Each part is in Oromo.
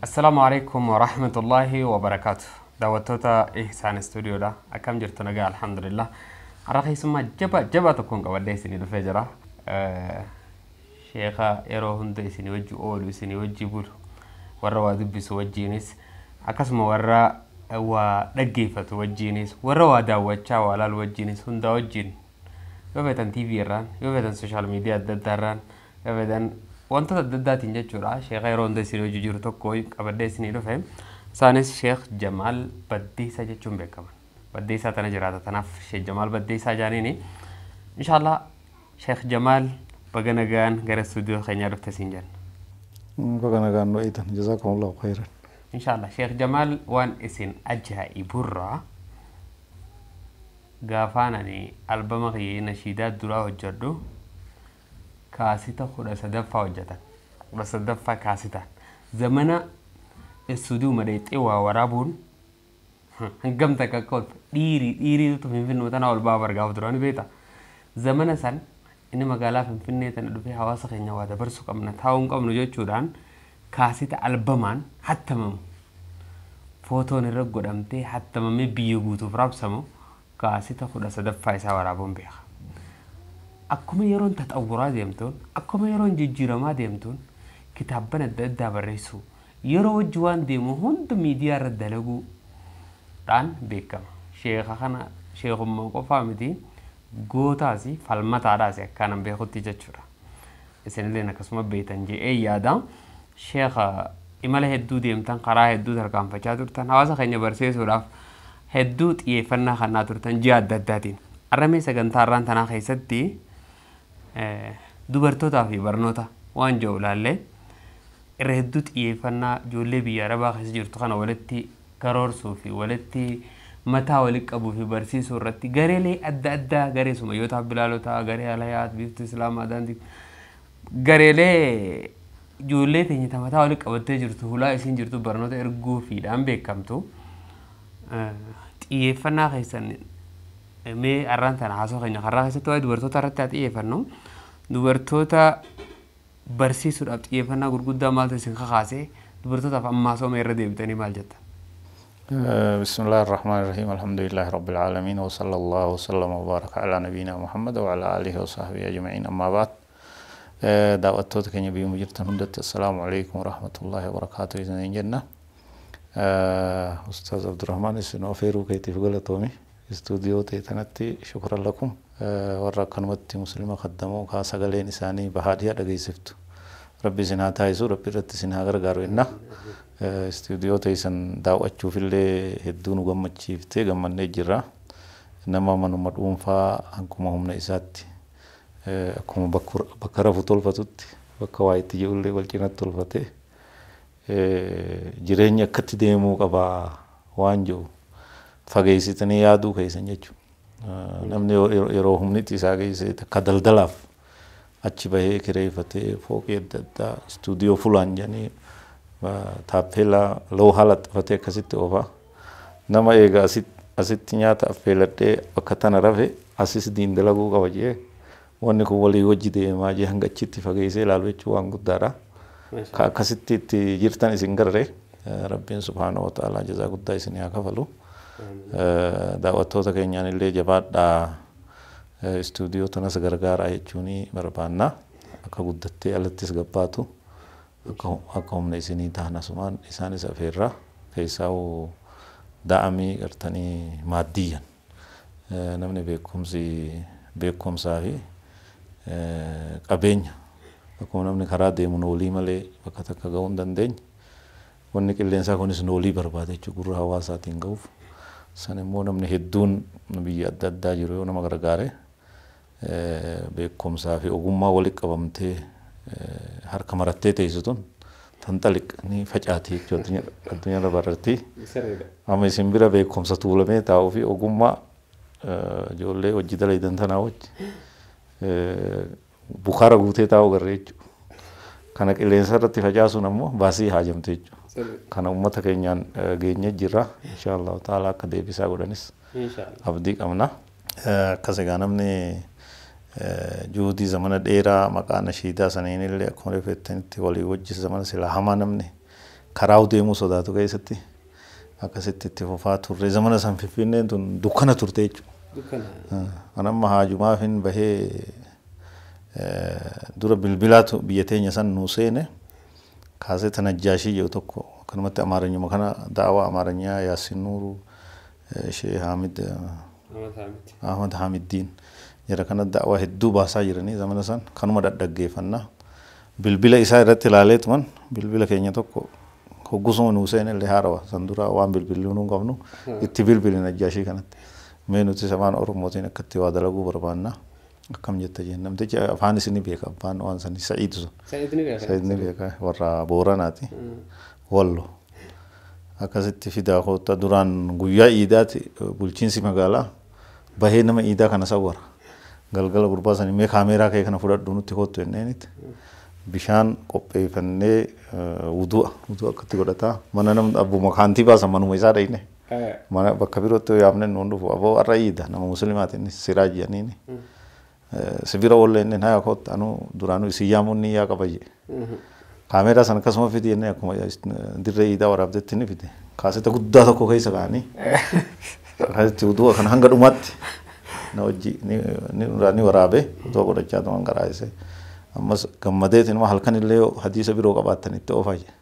Assalaamu alaikum wa rahmatullahi wa barakaatu. Daawwattoota Ihsaan Istuudiyoodha. Akkam jirtu nagaa alhamdulillah. Har'a keessummaa jabaa jabaa tokkoon qabadhee isinii dhufee jira. Sheeka yeroo hunda isinii wajji oolu, isinii wajji bulu, warra waa dubbisu wajjiinis, akkasuma warra waa dhaggeeffatu wajjiinis, warra waa daawwachaa waa laalu wajjiinis hundaa wajjiin yoo feetan TV irraan, yoo feetan social media adda addaa irraan, yoo feetan wantoota adda addaatiin jechuudha. Sheeka yeroo hunda isinii wajji jiru tokko qabadhee isinii dhufe. Isaanis Sheekh Jamaal Baddeessaa jechuun beekaman. Baddeessaa tana jiraata. Tanaaf Sheekh Jamaal Baddeessaa jaaniini. Inshaallah Sheekh Jamaal baga nagaan gara istuudiyoo keenyaa dhufte siin jenna. Baga nagaan nu eegan. Jazakumullahu khairan. Inshaallah Sheekh Jamaal waan isin ajaa'iburraa gaafaan ani albama kiyya nashiidaa duraa hojjedhu kaasita 13ffaa hojjetan. 13ffaa kaasitaan. Zamana istuudiyoo madheexee waa waraabuun hangam takka akka ol dhiirii dhiiriitu Finfinnee tana ol ba'aa bargaaf duraan beekta. Zamana san inni magaalaa Finfinnee tana dhufee hawaasa keenya waa dabarsuu qabna taa'uu hin qabnu jechuudhaan kaasita albamaan hattamamu. Footoon irra godhamtee hattamamee biyya guutuuf raabsamu kaasita 13ffaa isaa waraabuun beeka. Akkuma yeroon taxawuraa deemtuun, akkuma yeroon jijjiiramaa deemtuun kitaabban adda addaa barreessuu yeroo wajji waan deemu hunda miidiyaa irra dalaguudhaan beekama. Sheeka kana sheekummaa qofaa miti gootaas falmataadhaas akkaanan beekutti jechuudha. Isinilleen akkasuma beektan jedhee yaada. Sheeka imala hedduu deemtan karaa hedduu tarkaanfachaa turtan hawaasa keenya barsiisuudhaaf hedduu xiyyeeffannaa kannaa turtan ji'a adda addaatiin. Har'a sagantaa har'aan tanaa keessatti dubartootaa fi barnoota waan jiru ilaallee irra hedduu xiyyeeffannaa ijoollee biyya Arabaa keessa jirtu kana walitti karoorsuu fi walitti mataa walitti qabuu fi barsiisuu irratti gareelee adda addaa garee sumayyootaaf bilaalotaa garee alayaat biiftuu islaamaa daandii gareelee ijoollee teenya mataa walitti qabattee jirtu hulaa isiin jirtu barnoota erguu fiidhaan beekamtu xiyyeeffannaa keessan mee har'aan tana haasoo keenya karaa keessatti waa'ee dubartoota irratti haa xiyyeeffannu. Dubartoota barsiisuudhaaf xiyyeeffannaa gurguddaa maaltu isin kakaase dubartootaaf ammaa sooma irra deebitanii maal jetta? Bismillahir Rahmanir Rahim. Alhamdulillahi Rabbil Alamin wa sallallahu wa sallama wa baraka ala nabiyyina Muhammad wa ala alihi wa sahbihi ajma'in. Amma ba'd. Daawwattoota keenya biyyuma jirtan hundatti assalaamu alaikum wa rahmatullahi wa barakaatuh isiniin jenna. Ustaaz Abdurrahmaan isin ofeeruu keetiif galatoomi. Istuudiyoo ta'e tanatti shukran lakum. Warra akkanumatti muslima kaddamoo kaa sagaleen isaanii bahaa dhiyaa dhageessiftu. Rabbi isin haa taasisu, Rabbi irratti isin haa gargaaru jenna. Istuudiyoo ta'e san daawwachuufillee hedduu nu gammachiiftee gammannee jirra. Nama manuma dhuunfaa akkuma humna isaatti akkuma bakka rafu tolfatutti bakka waa itti jiruullee wal cinatti tolfatee jireenya akkatti deemuu qabaa waan jiru fageessitanii yaaduu keessan jechuudha. Namni yeroo humni isaa geesse takka daldalaaf achi bahee kireeffatee fooqii adda addaa istuudiyoo fulaan jedhanii taappeellaa loohaa laxxifatee akkasitti oofa. Nama eega asitti nyaata affeeladhee bakka tana rafe asis diin dalaguu qaba jee wanni kun walii wajji deemaa jee hanga achitti fageessee ilaalu jechuun waan guddaadha. Ka akkasitti itti jirtan isin garree Rabbiin subhaanahu wa ta'ala jazaa guddaa isin haa kafalu. Daawwattoota keenyaan illee jabaadhaa istuudiyoo tanas gargaaraa jechuun barbaanna. Akka guddattee alattis gabbaatu akka humna isinii tahan asumaan isaanis afeerraa keessaa da'amii gartanii maaddiyyan namni beekumsaa fi qabeenya akkuma namni karaa deemu noolii malee bakka takka ga'uu hin dandeenye wanni qilleensaa kunis noolii barbaada jechuudha gurra hawaasaatiin ga'uuf. San immoo namni hedduun biyya adda addaa jiru yoo nama gargaare beekumsaa fi ogummaa walitti qabamtee harka marattee teessu tun tanxaliq ni facaati jechuudha addunyaarra bararti. Amma isin bira beekumsa tuulamee taa'uu fi ogummaa ijoollee hojii dalagan tanaa wajji bukaara guutee taa'uu garree jechuudha. Kana qilleensa irratti facaasuun ammoo baasii haajamte jechuudha. Kana uummata keenyaan geenye jirra. Inshaallah ta'ala akka deebisaa godhanis abdii qabna. Akkas egaa namni juhudii zamana dheeraa maqaa nashiidaa saniin illee akkuma rifettanitti walii wajji zamana sila hamaa namni Karaa deemuu sodaatu keessatti akkasitti itti fufaa turre zamana san Finfinneen tun dukkana turte jechuudha. An amma haajumaaf hin bahee dura bilbilaatu biyya teenya san nuu seene kaaseta Najjaashii jedhu tokko akkanumatti amaaranyuma kana daawaa amaaranyaa Yaasin Nuuruu Shee Haamid Ahmad Hamiddiin jara kana daawaa hedduu baasaa jiranii zamana san kanuma dhadhaggeeffannaa. Bilbila isaa irratti ilaalee tuman bilbila keenya tokko hoggusuma nuu seene illee haarawa san dura waan bilbilli nuu qabnu itti bilbili Najjaashii kanatti. Mee nuti afaan Oromootiin akkatti waa dalaguu barbaanna akkam jetta jeen namtichi afaan isin beeka abbaan waan sanii Sa'iid sun. Sa'iid ni beeka warra Booranaati. Wallo. Akkasitti fidaa koota duraan guyyaa iidaati bulchiinsi magaalaa bahee nama iidaa kana sawwara. Galgala gurbaa sanii mee kaameeraa kee kana fudhadhu nutti kottu jenneenitti. Bishaan qopheeffannee wudu'a wudu'a akkatti godhataa mana namni abbuma kaantii baasan manuma isaa dhayne. Mana bakka birootti yaamne nuun dhufu aboo har'a iida nama musliimaati inni siraa jedhaniini. Sibira oolle inni haya kottu anuu duraanuu isin yaamuun ni yaa qaba jee. Kaameeraa sana akkasuma fidi jennee akkuma dirree iidaa waraabdetti ni fide. Kaaseta guddaa tokko keessa kaa'anii akkasitti wudu'a kana hanga dhumaatti na hojii ni waraabee wudu'a godhachaa tuman karaa isee. Ammas gammadeetiin halkan illee hadiisa biroo qabaattan itti oofaa jee.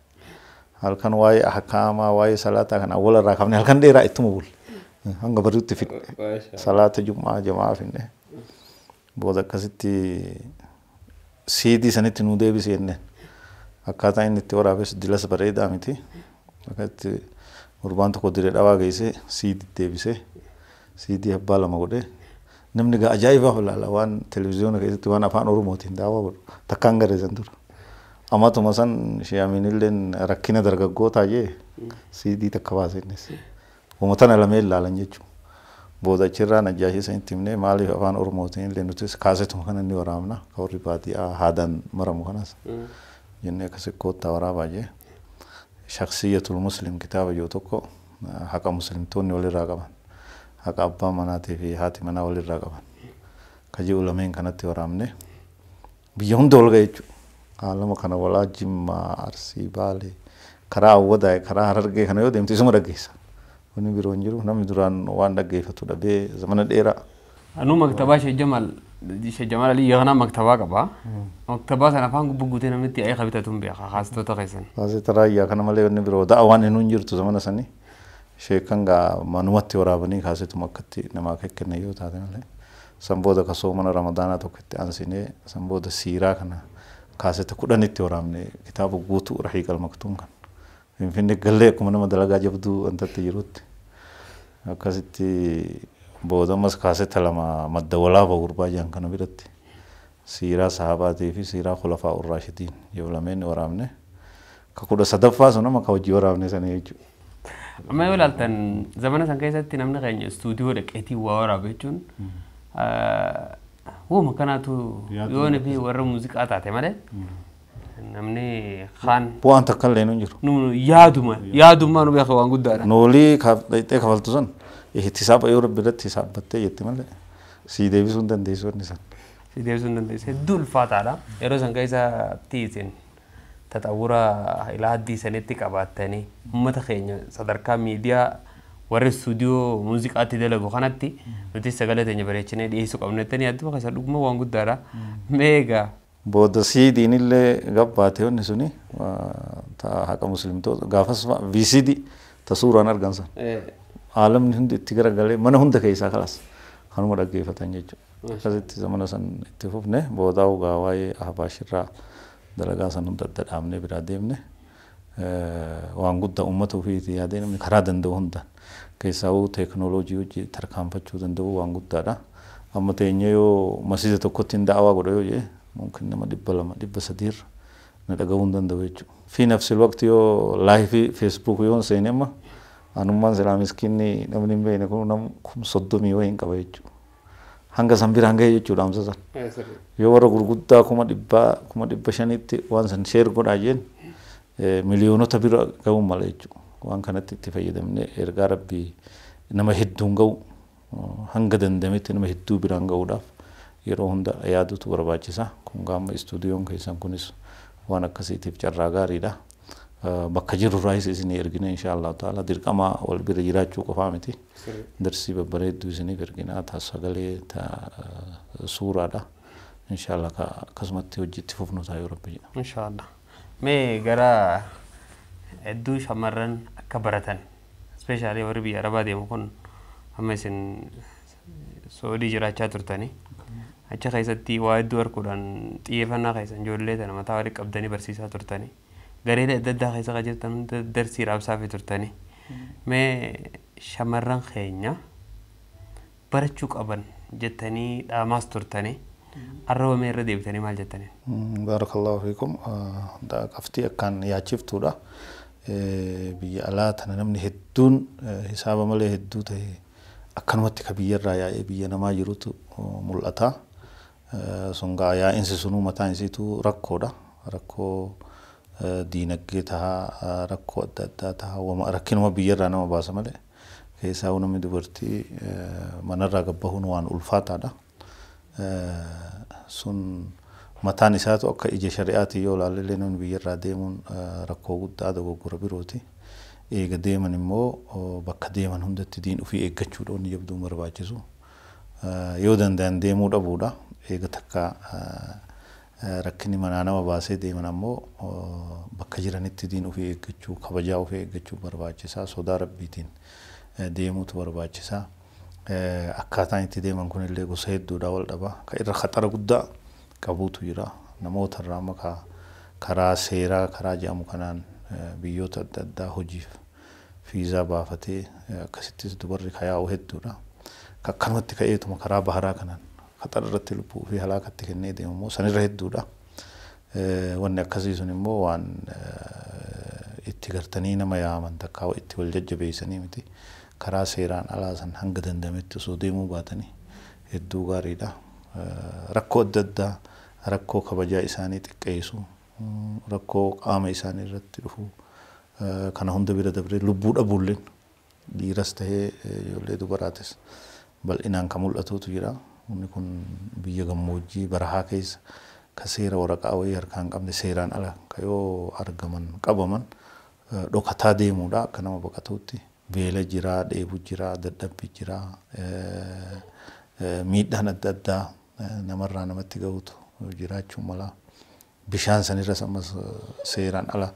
Halkan waa'ee ahkaamaa waa'ee salaataa kana awwala irraa kaafne halkan dheeraa ittuma bulle. Hanga bari'utti fidne. Salaata jum'aa jamaa finne. Booda akkasitti siidii sanitti nuu deebisi jenneen. Akkaataa inni itti waraabes dilas bareedaa miti. Akkasitti gurbaan tokko diree dhawaa geessee siidii deebisee siidii abbaa lama godhee namni gaa ajaa'ibaaf ilaala waan televezyiyoona keessatti waan afaan Oromootiin daawwaa godhu takkaan gareessan tura. Amatuma san shi'amiinilleen rakkina dargaggootaa jee siidii takka baase innis. Uuma tana lameen ilaalan jechuudha. Booda achirraa Najjaashii sanitti himnee maaliif afaan Oromootiin illee nutis kaasetuma kana ni waraabna ka warri baadiyyaa haadaan maramu kanas jennee akkasi koottaa waraabaa jee. Shakhsiyyatul Muslim kitaaba jiru tokko haqa muslimtoonni walirraa qaban haqa abbaa manaatii fi haati manaa walirraa qaban ka jiru lameen kanatti waraabne biyya hunda wal ga'e jechuudha. Haalama kana walaa Jimmaa, Arsii, Baalee karaa Awwadaa karaa Harargee kana yoo deemte isuma dhaggeessa. Wanni biroo hin jiru namni duraan waan dhaggeeffatu dhabee zamana dheeraa. Anuu maktabaa Sheekh Jamaal Sheekh Jamaal Alii kana maktabaa qaba. Maktabaa sana afaan gubbaa guutee namni itti ayii qabitatu hin beeka kaasitoota keessan. Kaasita raayyaa kana malee wanni biroo da'awaan hin jirtu zamana sanii. Sheekan gaa manumatti waraabanii kaasetuma akkatti namaa kennan yoo taate malee. San booda kasoo mana Ramadaanaa tokkotti aansinee san booda siiraa kana kaaseta 10tti waraabne kitaaba guutuu Rahiiq al-Maktuum kan. Finfinnee gallee akkuma nama dalagaa jabduu wantatti jirutti. Akkasitti booda ammas kaaseta 2 madda walaabaa gurbaa jiran kana biratti siiraa sahabaatii fi siiraa khulafaa urraashidiin yoo lameen waraabne. Ka 13ffaa sun amma ka hojii waraabne sanii jechuudha. Amma yoo ilaaltan zamana san keessatti namni keenya istuudiyoo dhaqeetii waa waraabe jechuun wooma kanaatu yoo fi warra muuziqaa taate malee namni kaan Bu'aan takka illee hin jiru. Nu yaaduma yaadummaa nu beeka waan guddaadha. Noolii dhaqxee kafaltu san ihtisaaba yoo rabbi irratti hisaabbattee jette malee sii deebisuu hin dandeessu inni san. Si deebisuu hin dandeessu hedduu ulfaataadha. Yeroo san keessatti isin taxawura ilaa haddii sanitti qabaattanii uummata keenya sadarkaa miidiyaa warri istuudiyoo muuziqaatti dalagu kanatti nuti sagalee teenya bareechinee dhiyeessuu qabna jettanii yaadduma keessa dhuguma waan guddaadha. Mee egaa. Booda siidiin illee gabbaate wanni suni haqa muslimtoota gaafas VCD ta suuraan argan san. Aalamni hundi itti garagalee mana hunda keessaa kalas kanuma dhaggeeffatan jechuudha. Akkasitti zamana san itti fufne booda ugaa waa'ee Ahbaashirraa dalagaa san hunda adda dhaabnee biraa deemne waan guddaa uummata ofiitii yaadee namni karaa danda'u hundaan keessaawuu teekinooloojii hojii tarkaanfachuu danda'u waan guddaadha. Amma teenyee yoo masiisa tokkotti hin da'awaa godha yoo jee mumkin nama 200 300 na dhaga'uu hin danda'u jechuudha. Fi nafsil waqti yoo laayifii feesbuuk yoo hin seene amma anummaan silaa miskiinni namni hin beekne kun nama 30,000 wayii hin qaba jechuudha. Hanga san biraan gahe jechuudha amsa san. Yoo warra gurguddaa 100,000 500,000tti waan san sheer godhaa jeen miliyoonota bira ga'uu mala jechuudha. Waan kanatti itti fayyadamnee ergaa rabbii nama hedduun ga'u hanga dandametti nama hedduu biraan ga'uudhaaf yeroo hunda yaadutu barbaachisa. Kun gaama istuudiyoon keessan kunis waan akkasiitiif carraa gaariidha. Bakka jirru irraayis isinii ergina inshaallahu ta'ala dirqama wal bira jiraachuu qofaa miti. Darsii babbareedduu isiniif ergina ta sagalee ta suuraadha. Inshaallah akkasumatti hojiitti fufnu ta'a yoo rabbi jedha. Inshaallah. Mee gara hedduu shamarran akka baratan especially warri biyya Arabaa deemu kun amma isin Saudii jiraachaa turtanii achi keessatti waa hedduu arguudhaan xiyyeeffannaa keessan ijoollee tana mataa walii qabdanii barsiisaa turtanii gareelee adda addaa keessa kan jirtan hunda darsii raabsaafii turtanii mee shamarran keenya barachuu qaban jettanii dhaamaas turtanii arraba mee irra deebitanii maal jettanii? Barakallahu fiikum. Qabxii akkaan yaachiftuudha. Biyya alaa tana namni hedduun hisaaba malee hedduu ta'e akkanumatti ka biyyarraa yaa'ee biyya namaa jirutu mul'ata. Sun gaa yaa'insi sunuu mataan isiitu rakkoodha. Rakkoo diinagdee tahaa, rakkoo adda addaa tahaa, rakkinuma biyyarraa nama baasa malee keessaa namni dubartii manarraa gabbahuun waan ulfaataadha. Sun mataan isaatu akka ija shari'aatiin yoo ilaalle namni biyyarraa deemuun rakkoo guddaa dogoggora birooti. Eega deeman immoo bakka deeman hundatti diin ofii eeggachuudha wanni jabduun barbaachisu. Yoo danda'an deemuu dhabuudha. Eega takka rakkinni manaa nama baasee deeman ammoo bakka jiranitti diin ofii eeggachuu, kabajaa ofii eeggachuu barbaachisaa. Sodaa rabbiitiin deemuutu barbaachisaa. Akkaataan itti deeman kunillee gosa hedduudha wal dhaba. Ka irra khaxara guddaa qabuutu jira. Namoota irraa amma karaa seeraa karaa jedhamu kanaan biyyoota adda addaa hojiif fiizaa baafatee akkasittis dubarri kayaa'u hedduudha. Akkanumatti ka'eetuma karaa baharaa kanaan khaxara irratti lubbuu fi halaakatti kennee deemu immoo sanirra hedduudha. Wanni akkasii sun immoo waan itti gartanii nama yaaman takkaa itti wal jajjabeessanii miti. Karaa seeraan alaa san hanga danda'ametti osoo deemuu baatanii hedduu gaariidha. Rakkoo adda addaa rakkoo kabajaa isaanii xiqqeessu, rakkoo qaama isaanii irratti dhufu kana hunda bira dabree lubbuu dhabuulleen dhiiras tahee ijoollee dubaraatis bal'inaan kan mul'atutu jira. Inni kun biyya gammoojjii barahaa keessa ka seera waraqaa wayii harkaa hin qabne seeraan ala ka yoo argaman qabaman dhokataa deemuudha akka nama baqatuutti. Beela jira, dheebu jira, dadhabbi jira, miidhaan adda addaa namarraa namatti gahuutu jiraachuu mala. Bishaan sanirras ammas seeraan ala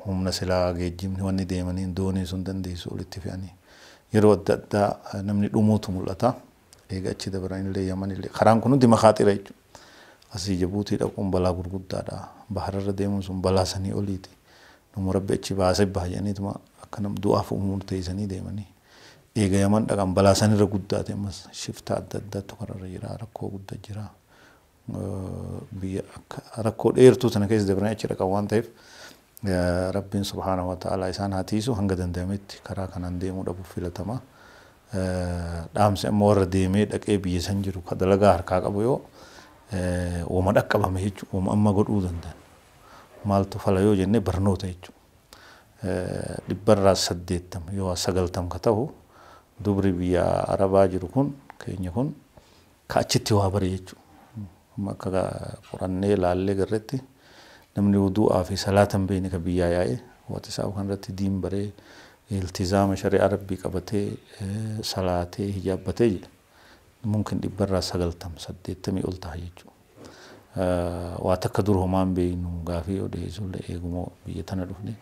humna silaa geejjibni wanni deemanii doonii sun dandeessu olitti fe'anii yeroo adda addaa namni dhumuutu mul'ata. Eega achi dabaranillee Yamanillee karaan kun hundi makaaxira jechuudha. Asii Jabuutii dhaquun balaa gurguddaadha. Bahararra deemuun sun balaa sanii oliiti. Nama rabbi achi baasee baha jedhaniituma akka nama du'aaf murteessanii deemanii. Eega Yaman dhaqan balaa sanirra guddaate ammas shifta adda addaatu kararra jira rakkoo guddaa jira. Biyya akka rakkoo dheertuu tana keessa dabranii achi dhaqan waan ta'eef rabbiin subhaanahu wa ta'ala isaan haa tiisu hanga danda'ametti karaa kanaan deemuu dhabuuf filatama. Dhaamsi ammoo warra deemee dhaqee biyya san jiru ka dalagaa harkaa qabu yoo uuma dhaqqabame jechuudha uuma amma godhuu danda'an. Maaltu fala yoo jenne barnoota jechuudha. 80 yoo 90 ka ta'u dubri biyya Arabaa jiru kun keenya kun ka achitti waa bare jechuudha. Amma akka qorannee ilaallee garreetti namni wudu'aa fi salaata hin beekne ka biyyaa yaa'e WhatsApp kanarratti diin baree iltizaama shari'aa rabbii qabatee salaatee hijaabbatee jedha. Mumkin 90 80 ol ta'a jechuudha. Waa takka dur homaan beeknu gaafii yoo dhiyeessullee eegumoo biyya tana dhufne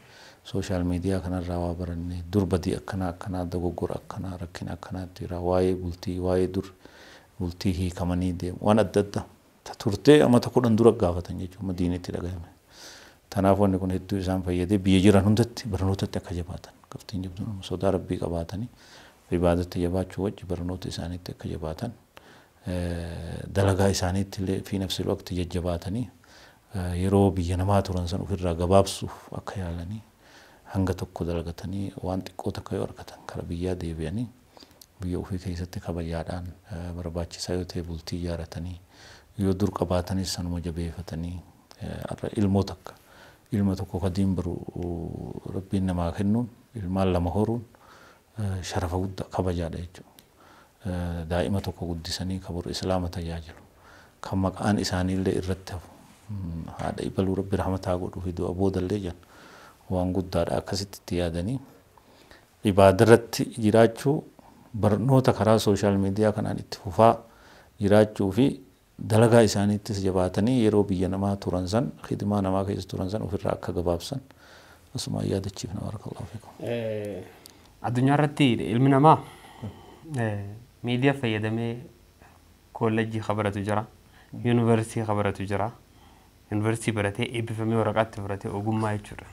sooshaal miidiyaa kanarraa waa baranne dur badii akkanaa akkanaa dogoggora akkanaa rakkina akkanaatti jira waa'ee bultii waa'ee dur bultii hiikamanii deemu waan adda addaa turtee amata 10 dura gaafatan jechuudha madiinitti dhagahame. Tanaaf wanni kun hedduu isaan fayyadee biyya jiran hundatti barnootatti akka jabaatan qabxiin jabduun sodaa rabbii qabaatanii ibaadatti jabaachuu wajji barnoota isaaniitti akka jabaatan dalagaa isaaniitti illee fi nafsi waqti jajjabaatanii yeroo biyya namaa turan san ofirraa gabaabsuuf akka yaalanii hanga tokko dalagatanii waan xiqqoo takka yoo argatan kara biyyaa deebi'anii biyya ofii keessatti kabajaadhaan barbaachisaa yoo ta'e bultii ijaaratanii yoo dur qabaatanis sanuma jabeeffatanii ilmoo takka ilma tokko ka diin baru rabbiin namaa kennuun ilmaan lama horuun sharafa guddaa kabajaadha jechuudha. Daa'ima tokko guddisanii ka boru islaama tajaajilu kan maqaan isaaniillee irratti hafu Haadha ibaluu rabbi rahmataa godhuu fi du'a boodallee jedhan waan guddaadha akkasitti itti yaadanii ibaadarratti jiraachuu barnoota karaa sooshaal miidiyaa kanaan itti fufaa jiraachuu fi dalagaa isaaniittis jabaatanii yeroo biyya namaa turan san khidmaa namaa keessa turan san ofirraa akka gabaabsan asumaan yaadachiifna barakallahu fiikum. Addunyaa irratti ilmi namaa miidiyaa fayyadamee koolleejjii kabaratu jira, yuunivarsiitii kabaratu jira. Yuunivarsiitii baratee eebbifamee waraqaatti fudhatee ogummaa jechuudha.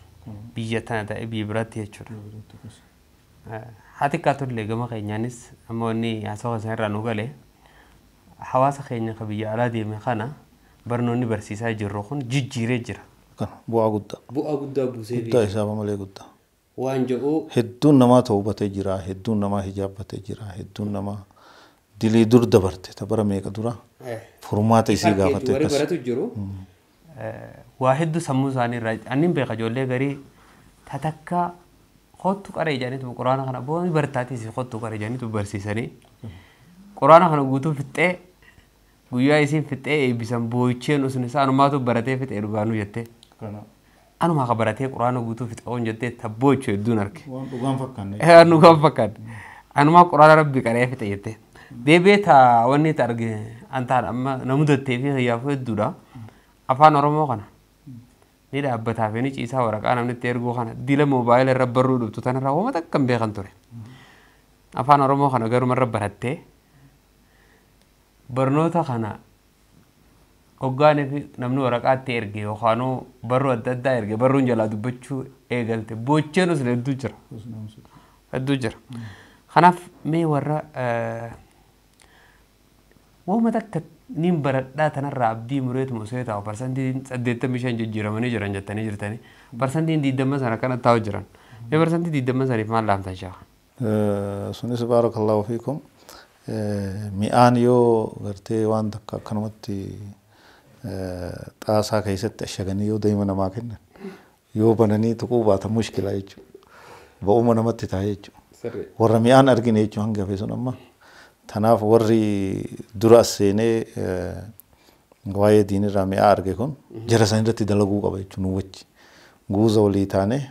Biyya tana ta'ee biyya biraatti jechuudha. Haa xiqqaatullee gama keenyaanis amma wanni haasawa isaan irraa nu gale hawaasa keenya ka biyya alaa deeme kana barnoonni barsiisaa jirru kun jijjiiree jira. Bu'aa guddaa. Bu'aa guddaa buusee. Guddaa isaaba malee guddaa. Waan jedhu. Hedduun namaa tawbatee jira, hedduun namaa hijaabbatee jira, hedduun namaa dilii dur dabarte tabara meeqa dura furmaata isii gaafatee akkas. Warri baratu jiru. Waa hedduu sammuu isaanii irraa annin beeka ijoollee garii tatakka kottu qaree jedhaniitu quraana kana booni bartaatis kottu qaree jedhaniitu barsiisanii quraana kana guutuu fixxee guyyaa isiin fixxee eebbisan boo'icheen usun isaa anumaatu baratee fixee dhugaanuu jettee. Anumaa ka baratee quraana guutuu fixee oon jettee tabboochuu hedduun arge. Waan dhugaan fakkaanne. Waan dhugaan fakkaanne. Anumaa quraana rabbi qaree fixe jettee. Deebi'ee taa wanni ta arge antaan amma namudattee fi hiyyaafuu hedduudha. Afaan Oromoo kana ni dhaabbataa fi ni ciisaa waraqaa namni itti erguu kana dila moobaayila irra barruu dhuftu tanarraa waan takka hin beekan ture. Afaan Oromoo kana garuma irra barattee barnoota kana hoggaanii fi namni waraqaa itti erge yookaan barruu adda addaa erge barruun jalaa dubbachuu eegalte boocheen osoo hedduu jira. Hedduu jira. Kanaaf mee warra waanuma takka niin baradhaa tanarraa abdii mureetuma osoo taa'u parsantiin 85 jijjiiramanii jiran jettanii jirtanii parsantiin 20 sana akkana taa'u jiran. Mee parsantii 20 saniif maal laamtan sheekha? Sunis baarakallahu fiikum. Mi'aan yoo gartee waan takka akkanumatti xaasaa keessatti ashaganii yoo deema namaa kennan yoo bananii tuquu baatan mushkilaa jechuudha. Ba'uma namatti ta'a jechuudha. Warra mi'aan argine jechuudha hanga hafe sun amma. Tanaaf warri dura as seenee waa'ee diinirraa mi'aa arge kun jara san irratti dalaguu qaba jechuudha nu wajji. Guuza walii taane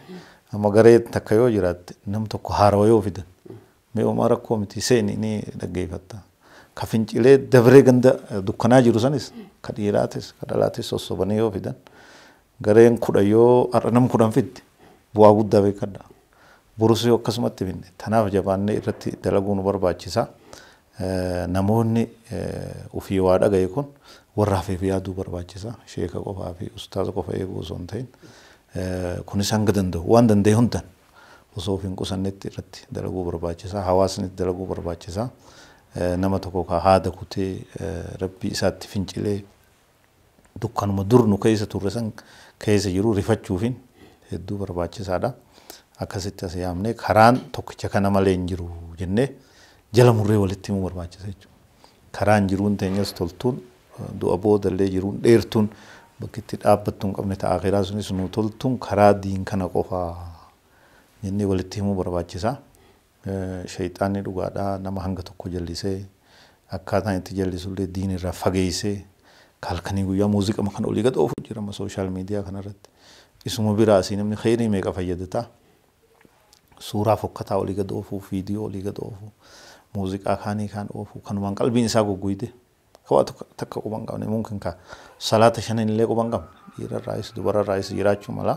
amma garee takka yoo jiraatte nam tokko haarawa yoo fidan mi'oomaa rakkoo miti seeni ni dhaggeeffatta. Ka fincilee dabree ganda dukkanaa jiru sanis ka dhiiraatis ka dhalaatis sossobanii yoo fidan gareen 10 yoo har'a nam 10 fidde bu'aa guddaa beekadha. Borus yoo akkasumatti finne tanaaf jabaannee irratti dalaguu nu barbaachisa. Namoonni ofii waa dhagaye kun warra hafeef yaaduu barbaachisa. Sheeka qofaa fi ustaaza qofa eeguu osoo hin ta'in kunis hanga danda'u waan danda'e hundan osoo of hin qusannetti irratti dalaguu barbaachisa. Hawaasni dalaguu barbaachisa. Nama tokko ka haada kutee rabbii isaatti fincilee dukkanuma dur nu keessa turre san keessa jiru rifachuufin hedduu barbaachisaadha. Akkasitti as yaamnee karaan tokkicha kana malee hin jiru jennee jala murree walitti himuu barbaachisa jechuudha. Karaan jiruun teenyas toltuun du'a boodallee jiruun dheertuun bakki itti dhaabbattu hin qabne ta'a akhiraa sunis nu toltuun karaa diin kana qofaa jennee walitti himuu barbaachisa. Shayxaanni dhugaadhaa nama hanga tokko jallisee akkaataan itti jallisullee diin irraa fageessee halkanii guyyaa muuziqaa kana olii gad oofu jira amma sooshaal miidiyaa kanarratti. Isuma biraa asii namni kheyrii meeqa fayyadataa? Suuraa fokkataa olii gad oofuu, viidiyoo olii gad oofuu, muuziqaa kaanii kaan oofuu kanumaan qalbiin isaa gogguyde. Ka takka quban qabne mumkin ka salaata shanin illee quban qabne dhiirarraayis dubararraayis jiraachuu mala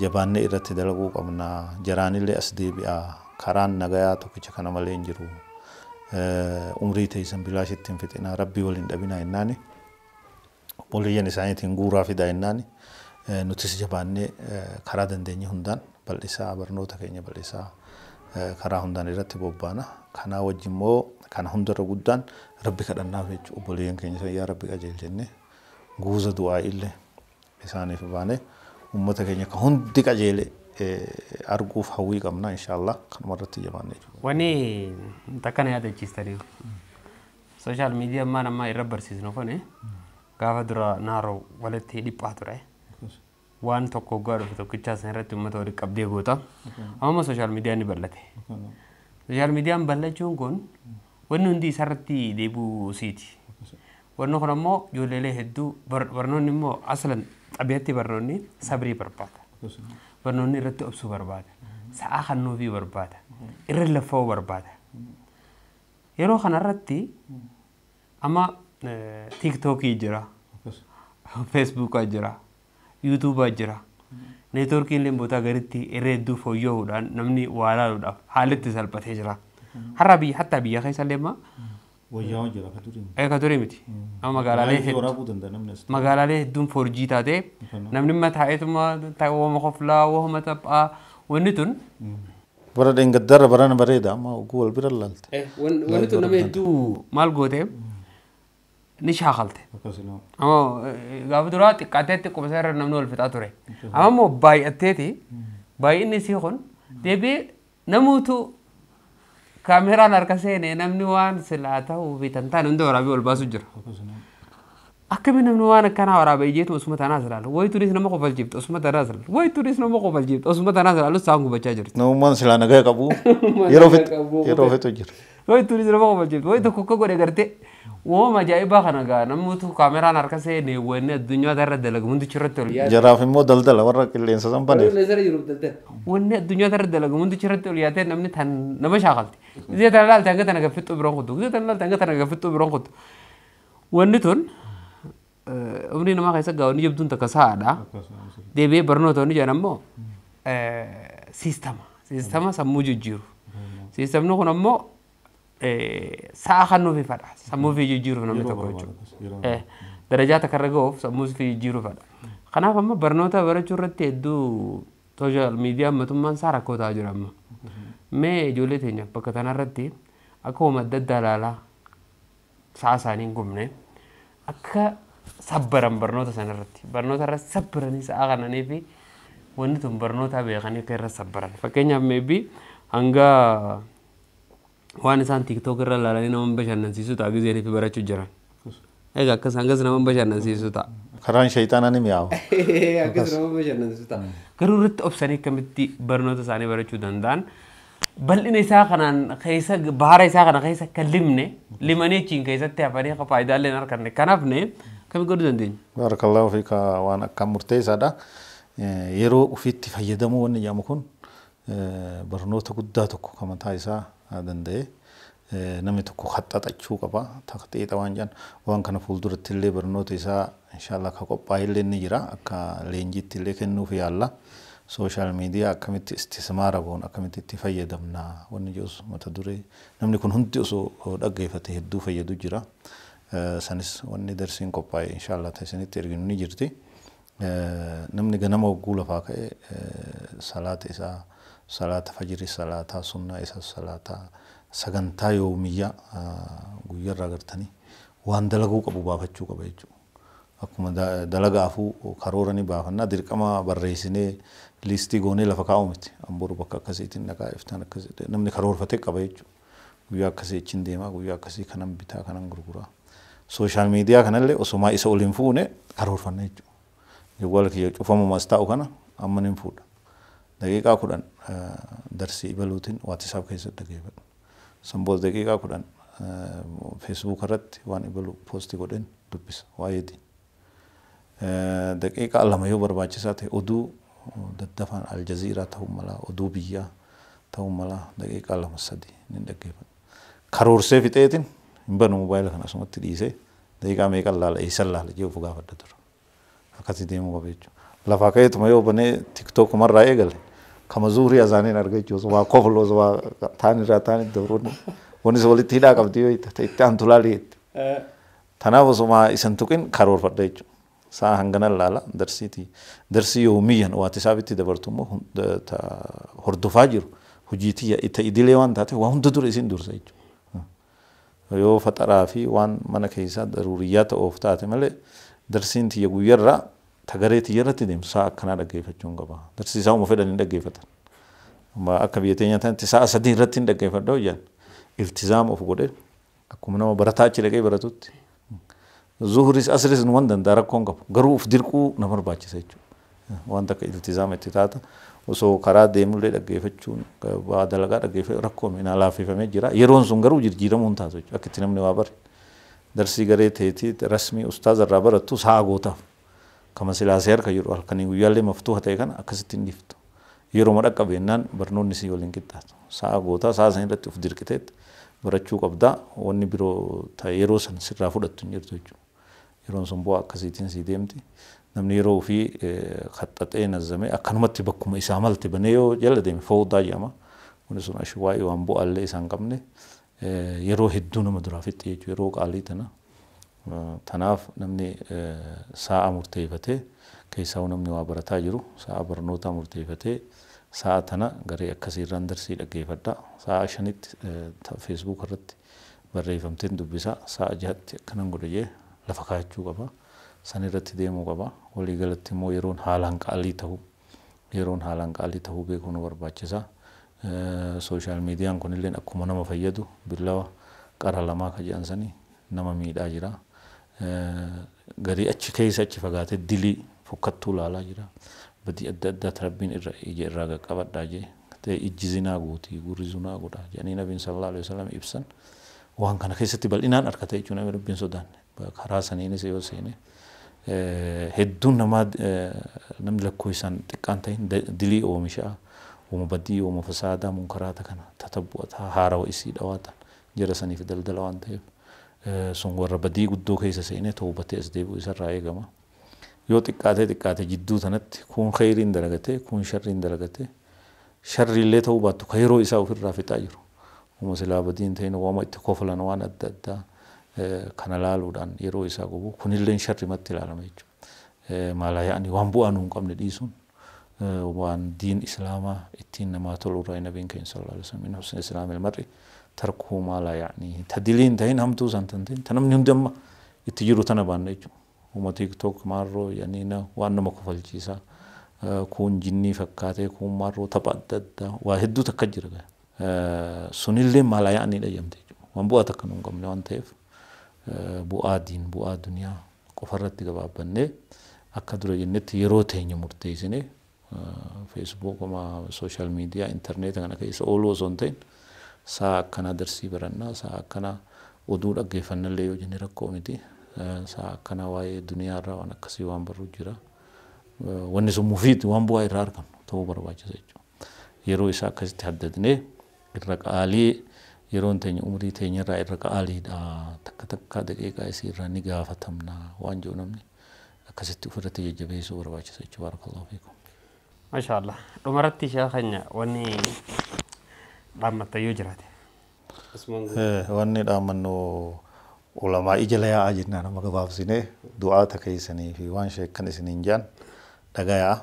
jabaannee irratti dalaguu qabna. Jaraanillee as deebi'aa karaan nagayaa tokkicha kana malee hin jiru. Umrii teessan bilaashitti hin fixinaa rabbii waliin dhabinaa jennaani. Obboleeyyan isaaniitiin guuraa fidaa jennaani. Nutis jabaannee karaa dandeenye hundaan bal'isaa barnoota keenya bal'isaa karaa hundaan irratti bobbaana. Kanaa wajji immoo kana hundarra guddaan rabbi kadhannaaf jechuudha. Obboleeyyan keenya san yaa rabbi qajeelchenne guuza du'aa illee isaaniif baane uummata keenya ka hundi qajeele arguuf hawwii qabna inshaallah kanuma irratti jabaanne jechuudha. Wanni takkana yaadachiistanii sooshaal miidiyaa ammaan ammaa irra barsiisnu kun gaafa dura naaroo walitti dhiphaa ture. Waan tokko hoggaa dhufe tokkichaa san irratti uummata walitti qabdee goota. Amma sooshaal miidiyaan ni bal'ate. Sooshaal miidiyaan bal'achuun kun wanni hundi isarratti deebi'uu siiti. Wanni kun ammoo ijoolleelee hedduu barnoonni immoo aslan xabiyaatti barnoonni sabrii barbaada. Barnoonni irratti obsuu barbaada. Sa'aa kennuufii barbaada. Irra laffa'uu barbaada. Yeroo kanarratti amma tiiktookii jira, feesbuukaa jira, yuutuubaa jira. Neetwoorkiin illee bootaa garitti irra hedduu fooyya'uudhaan namni waa ilaaluudhaaf haalli itti salphatee jira. Har'a biyya hatta biyya keessa illee amma Wayyaa jira ka durii. Ka durii miti. Amma magaalaalee Live waraabuu danda'a namni as. Magaalaalee hedduun 4G taatee namni imma taa'eetuma wooma koflaa wooma taphaa wanni tun. Bara dheengaddarra barana bareeda amma oguu wal bira laalte. Wanni tun nama hedduu maal gootee ni shaakalte. Amma gaafa duraa xiqqaateetti quba irra namni wal fixaa ture. Amma immoo baay'atteeti baay'inni isii kun deebi'ee namuutu kaameraan harka seenee namni waan silaa ta'uu fi tan taane hunda waraabee ol baasu jira. Akkami namni waan akkanaa waraabee ijjeetu osuma tanaas ilaalu. Wayituunis nama kofalchiiftu osuma tanaas ilaalu. Wayituunis nama kofalchiiftu osuma tanaas ilaalu isaan gubachaa jirti. Namummaan silaa nagaa qabu yeroo ofitu jira. Wayituunis nama kofalchiiftu wayi tokko akka godhe gartee wooma ajaa'ibaa kana gaa namoota kaameraan harka seenee wanni addunyaa irra dalagu hundichi irratti ol yaate. Jaraaf immoo daldala warra qilleensa san baneef. Wanni addunyaa irra dalagu hundichi irratti ol yaatee namni tan nama shaakalti. Gisee tana laalte hanga tana gaffixxuu biroon kuttu. Gisee tana laalte hanga tana gaffixxuu biroon kuttu. Wanni tun umrii namaa keessa gaa wanni jabduun takka sa'aadha. Deebi'ee barnoota wanni jedhan ammoo siistama. Siistama sammuu jijjiiru. Siistamni kun ammoo sa'a kennuufii fadha. Sammuu fi jijjiiruuf namni tokko jechuudha. Darajaa takka irra ga'uuf sammuu fi jijjiiruu fadha. Kanaaf amma barnoota barachuu irratti hedduu sooshaal miidiyaa ammatummaan isaa rakkoo ta'aa jira amma. Mee ijoollee teenya bakka tanarratti akka hooma adda addaa ilaalaa sa'a isaanii hin gubne akka sabbaran barnoota sanarratti barnoota irratti sabbaranii sa'a kananii fi wanni tun barnoota beekanii akka irra sabbaran. Fakkeenyaaf meebii hanga waan isaan tiiktook irra ilaalanii nama bashannansiisu ta'a gizeenii fi barachuu jiran. Egaa akkas hangas nama bashannansiisu ta'a. Karaan shayitaanaa ni mi'aawa. Akkas nama bashannansiisu ta'a. Garuu irratti obsanii akkamitti barnoota isaanii barachuu danda'an bal'ina isaa kanaan keessa bahara isaa kana keessa akka limne limanii achiin keessatti hafanii akka faayidaalee hin arganne kanaaf ne akkamitti godhuu dandeenya? Barakallahu fiika waan akkaan murteessaadha. Yeroo ofiitti fayyadamuu wanni jedhamu kun barnoota guddaa tokko kan mataa isaa danda'e namni tokko haxxaxachuu qaba. Taqxiixa waan jedhan waan kana fuulduratti illee barnoota isaa inshallah akka qophaa'e illee ni jira. Akka leenjiitti illee kennuuf yaalla. Sooshaal miidiyaa akkamitti istismaara goon akkamitti itti fayyadamna wanni jedhus mata duree namni kun hundi osoo dhaggeeffate hedduu fayyadu jira. Sanis wanni darsiin qophaa'e inshallah isinitti erginu ni jirti. Namni ganama hogguu lafaa ka'e salaata isaa salaata fajrii salaataa sunnaa isaa salaataa sagantaa yoomiyyaa guyyarraa gartanii waan dalaguu qabu baafachuu qaba jechuudha. Akkuma dalagaafuu karoora ni baafannaa dirqama barreessinee liistii goonee lafa kaa'u miti. Amboru bakka akkasiitiin dhaqaa iftaan akkasii namni karoorfatee qaba jechuudha. Guyyaa akkasii achiin deemaa guyyaa akkasii kanan bitaa kanan gurguraa. Sooshaal miidiyaa kanallee osomaa isa ol hin fuune karoorfanna jechuudha. Jawwaala kiyya cufamumas taa'u kana amma ni fuudha. Daqiiqaa 10 darsii ibaluutiin waatisaap keessatti dhaggeeffadha. San booda daqiiqaa 10 feesbuuk irratti waan ibalu poostii godheen dubbisa waa'eetiin. Daqiiqaa 2 yoo barbaachisaa ta'e oduu daddafaan aljaziiraa ta'uu mala oduu biyyaa ta'uu mala daqiiqaa 2-3 ni dhaggeeffadha. Karoorsee fixeetiin hin banu moobaayila kana asumatti dhiisee daqiiqaa meeqan laala eessan laala jee of gaafadha tura. Akkasii deemuu qaba jechuudha. Lafaa ka'eetuma yoo banee tiktookumarraa eegale kama zuurii azaaniin arga jechuudha. Waa kofloo waa taan irraa taan itti dabruun wanni isa walitti hidhaa qabdi yoo itti aantu laalii jetti. Tanaaf osuma isan tuqin karoorfadha jechuudha. Sa'a hangana laala darsiitii darsii yoomiyyan waatisaabitti dabartu immoo hordofaa jiru hojiitii itti idilee waan taate waa hunda dura isin dursa jechuudha. Yoo faxaraa fi waan mana keessaa daruuriyyaa ta'uuf taate malee darsiin tiyya guyyarraa tagaree tiyya irratti deemtu sa'a akkanaa dhaggeeffachuu hin qaba. Darsii isaa uma fedhan hin dhaggeeffatan. Akka biyya teenya tanatti sa'a 3 irratti hin dhaggeeffadha hojjan. Iltizaam of godhee akkuma nama barataa achi dhaqee baratutti. Zuhuris asris nu waan danda'a rakkoon qabu. Garuu of dirquu na barbaachisa jechuudha. Waan takka iltizaam itti taata osoo karaa deemullee dhaggeeffachuun waa dalagaa dhaggeeffachuu rakkoon hin laaffifamee jira. Yeroon sun garuu jijjiiramuu hin taatu jechuudha. Akka itti namni waa bare. Darsii garee teetii rasmii ustaaza irraa barattu sa'a gootaaf. Kama silaasee harka jiru halkanii guyyaallee maftuuha ta'e kana akkasitti hin dhiiftu. Yeroo dhaqqabeennaan barnoonni sii waliin qixxaatu. Sa'a gootaa sa'a san irratti of dirqiteetti barachuu qabdaa. Wanni biroo ta'e yeroo san sirraa fudhattu hin jirtu jechuudha. Yeroon sun bu'aa akkasiitiin sii deemti. Namni yeroo ofii qaxxaxee nazzamee akkanumatti bakkuma isaa malte banee yoo jala deeme fawdaa jedhama. Wanni sun ashwaa'ii waan bu'aallee isaan qabne yeroo hedduu nama duraa fixxe jechuudha. Yeroo qaalii tana. Tanaaf namni sa'a murteeffatee keessaa namni waa barataa jiru sa'a barnootaa murteeffatee sa'a tana garee akkasiirraan darsii dhaggeeffadha. Sa'a 5tti feesbuuk irratti barreeffamteen dubbisa. Sa'a 6tti akkanan godhe jee lafa kaa'achuu qaba. San irratti deemuu qaba. Waliigalatti immoo yeroon haalaan qaalii ta'uu yeroon haalaan qaalii ta'uu beekuu nu barbaachisa. Sooshaal miidiyaan kunillee akkuma nama fayyadu billawa qara lamaa ka jedhan sanii nama miidhaa jira. Garii achi keessa achi fagaatee dilii fokkattuu laalaa jira. Badii adda addaa rabbiin irra ija irraa qaqqabadhaa jee ta'e ijji zinaa gootii gurri zinaa godha jedhanii nabiin sallallahu alaihi wasallam ibsan waan kana keessatti bal'inaan argata jechuun namni rabbiin sodaanne karaa saniinis yoo seene hedduun namaa namni lakkoo isaan xiqqaan ta'in dilii oomishaa uuma badii uuma fasaadaa munkaraata kana tatabbu'ataa haarawa isii dhawaatan jara saniif daldala waan ta'eef sun warra badii guddoo keessa seenee toobatee as deebi'u isarraa eegama. Yoo xiqqaatee xiqqaate jidduu tanatti kun khayriin dalagatee kun sharriin dalagatee sharriillee ta'uu baattu ka yeroo isaa ofirraa fixaa jiru. Uuma silaa badiin ta'in waama itti koflan waan adda addaa kana laaluudhaan yeroo isaa gubu kunilleen sharrimatti ilaalama jechuudha. Maalaa yaa'anii waan bu'aa nu hin qabne dhiisuun waan diin islaamaa ittiin namaa tolu irraa nabiin keenya sallallahu alaihi wasallam min husni islaamil mar'i tarkuu maalaa yaa'anii tadiliin ta'in hamtuu san tan ta'in namni hundi amma itti jiru tana baanna jechuudha. Uuma tiiktook maarroo yaanii waan nama kofalchiisaa kun jinnii fakkaatee kun maarroo tapha adda addaa waa hedduu takka jira. Sunillee maalaa yaa'aniidha jedhamte jechuudha. Waan bu'aa takka nu hin qabne waan ta'eef bu'aa diin bu'aa duniyaa qofarratti gabaabbannee akka dura jennetti yeroo teenya murteessinee feesbuukuma sooshaal miidiyaa intarneeta kana keessa ooluu osoo hin ta'in sa'a akkanaa darsii barannaa sa'a akkanaa oduu dhaggeeffannallee yoo jenne rakkoo miti sa'a akkanaa waa'ee duniyaa irraa waan akkasii waan barruu jira. Wanni sun mufiiti waan bu'aa irraa argannu ta'uu barbaachisa jechuudha. Yeroo isaa akkasitti haddadnee irra qaalii yeroon teenya umrii teenya irraa irra qaaliidha takka takka daqiiqaa isii irraa ni gaafatamna waan jedhu namni akkasitti ofirratti jajjabeessuu barbaachisa jechuudha. Baarakallahu fiikum. Maashaallah. Dhumarratti ishee keenya wanni dhaammatta yoo jiraate. Wanni dhaammannu ulamaa ija layaa jennaan nama gabaabsinee du'aata keessanii fi waan sheekkan isiniin jaan dhagayaa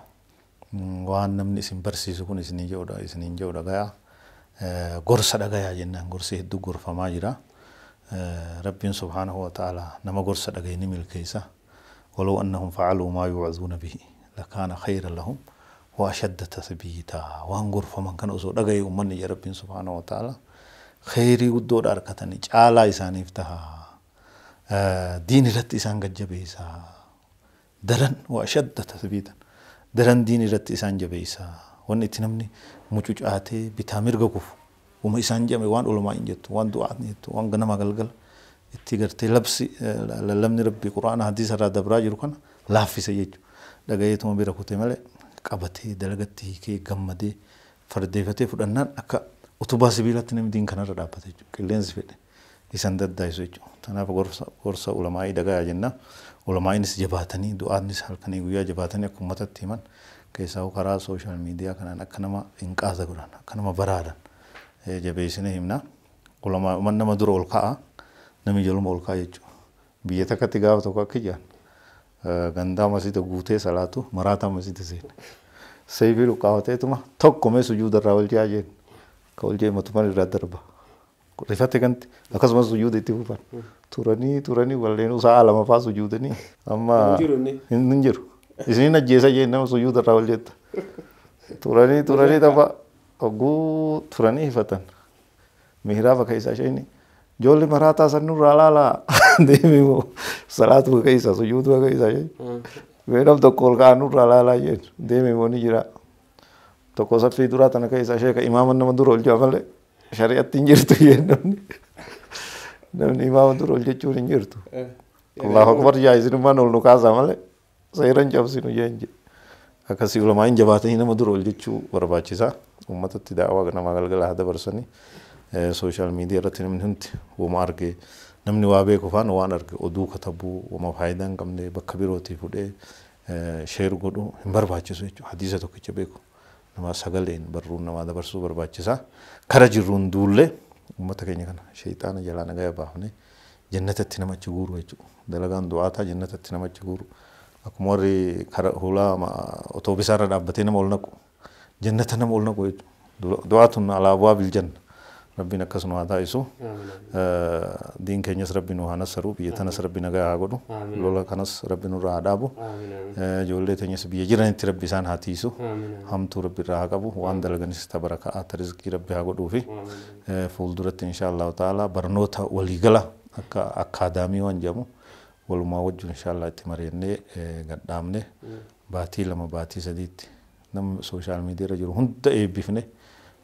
waan namni isin barsiisu kun isiniin jedhu dhagayaa gorsa dhagayaa jennaan gorsi hedduu gorfamaa jira. Rabbiin subhaanahu wa ta'ala nama gorsa dhagaye ni milkeessa. Waloo annahum fa'aluu maa yuucazuuna bihi lakaana khayran lahum wa ashadda tathbiitaa waan gorfaman kana osoo dhagaye uummanni jedha Rabbiin subhaanahu wa ta'ala khayrii guddoodha argatanii caalaa isaaniif taha. Diin irratti isaan gajjabeessa. Daran wa ashadda tathbiitan daran diin irratti isaan jabeessa. Wanni itti namni mucucaatee bitaa mirga kufu uma isaan jedhame waan ulamaa hin jettu waan du'aa hin jettu waan ganama galgala itti gartee labsi lallabni rabbi quraana hadiisa irraa dabraa jiru kana laaffise jechuudha. Dhagayeetuma bira kutee malee qabatee dalagatti hiikee gammadee fardeeffatee fudhannaan akka utubaa sibiilatti namni diin kanarra dhaabbate jechuudha. Qilleensi fedhe isaan daddaayisu jechuudha. Tanaaf gorsa ulamaa'ii dhagayaa jenna. Ulamaa'iinis jabaatanii du'aanis halkanii guyyaa jabaatanii akka uummatatti himan keessaa karaa sooshaal miidiyaa kanaan akka nama hin qaasa godhan akka nama baraaran jabeessine himna. Ulamaa nama dura ol ka'a namni jaluma ol ka'a jechuudha. Biyya takkatti gaafa tokko akka ijaan gandaa masiita guutee salaatu maraataa masiita seena. Seefii dhukkaafateetuma tokko mee sujuuda irraa ol je'aa jeen ka ol je'e matumaan irraa darba. Rifate kanti akkasumas sujuuda itti fufan. Turanii turanii walleenuu sa'a lama faa sujuudanii amma hin jiru. Isiniin ajjeesa jeen nama sujuuda irraa ol jetta. Turanii turanii tapha hogguu turanii hifatan. Mihraaba keessa isheen ijoollee maraataa san nurraa laalaa deemee moo salaatu keessa sujuudu keessa isheen. Mee nam tokko ol ka'aa nurraa laalaa jeen deemee moo ni jira. Tokko saffii duraa tana keessa ishee ka imaama nama dura ol jaa malee shari'atti hin jirtu jeen namni. Namni imaama dura ol jechuun hin jirtu. Allahu akbar jaa isinummaan ol nu kaasaa malee seera hin cabsinu jeen jedhe. Akkasii ulamaan jabaatanii nama dura ol jechuu barbaachisaa. Uummatatti daawaa namaa galgala haa dabarsanii. Social media irratti namni hundi wama arge, namni waa beeku faana waan arge oduu katabuu, wama faayidaa hin qabne bakka birootii fudhee share godhuu hin barbaachisu jechuudha. Hadiisa tokkicha beeku nama sagaleen barruun namaa dabarsuu barbaachisaa. Kara jirruun duullee uummata keenya kana sheexaana jalaa nagaya baafnee jannatatti namachi guuru jechuudha. Dalagaan du'aataa jannatatti namachi guuru. Akkuma warri kara hulaa otoobisaarra dhaabbatee nama ol naqu jannata nama ol naqu jechuudha. Du'aatun alaa abwaabil janna. Rabbiin akkas nu haa taasisu. Diin keenyas Rabbi nu haa nassaru. Biyya tanas Rabbi nagaa haa godhu. Lola kanas Rabbi nurraa haa dhaabu. Ijoollee teenyas biyya jiranitti Rabbi isaan haa tiisu. Hamtuu Rabbi irraa haa qabu. Waan dalaganis tabarakaa ta rizqii Rabbi haa godhuu fi fuulduratti insha Allahu ta'ala barnoota waliigala akka akkaadaamii waan jedhamu walumaa wajjin insha Allah itti mari'annee gadhaabne baatii 2 baatii 3tti nama social media irra jiru hunda eebbifne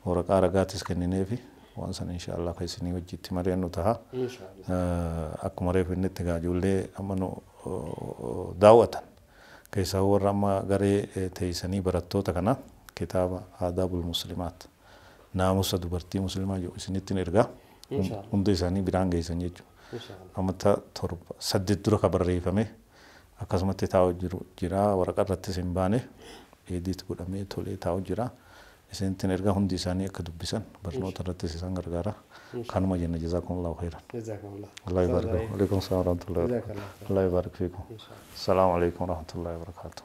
waraqaa ragaatis kennineefi waan sana insha Allah kan isinii wajji itti mari'annu taha. Akkuma reefu inni itti ijoollee amma nu daawwatan keessaa warra amma garee teessanii barattoota kana kitaaba Aadaabul Muslimaat naamusa dubartii muslimaa jedhu isinittiin ergaa hunda isaanii biraan geessan jechuudha. Amata 7 8 dura ka barreeffame akkasumatti taa'u jiru jira, waraqaa irrattis hin baane, edit godhamee tolee taa'u jira. Isinittiin ergaa hundi isaanii akka dubbisan barnoota irrattis isaan gargaara. Kanuma jenna. Jazaakumullahu khairan. Allah yubarik. Alaikum salaam wa rahmatullahi wa barakatuh. Allah yubarik fiikum. Assalaamu alaikum wa rahmatullahi wa barakatuh.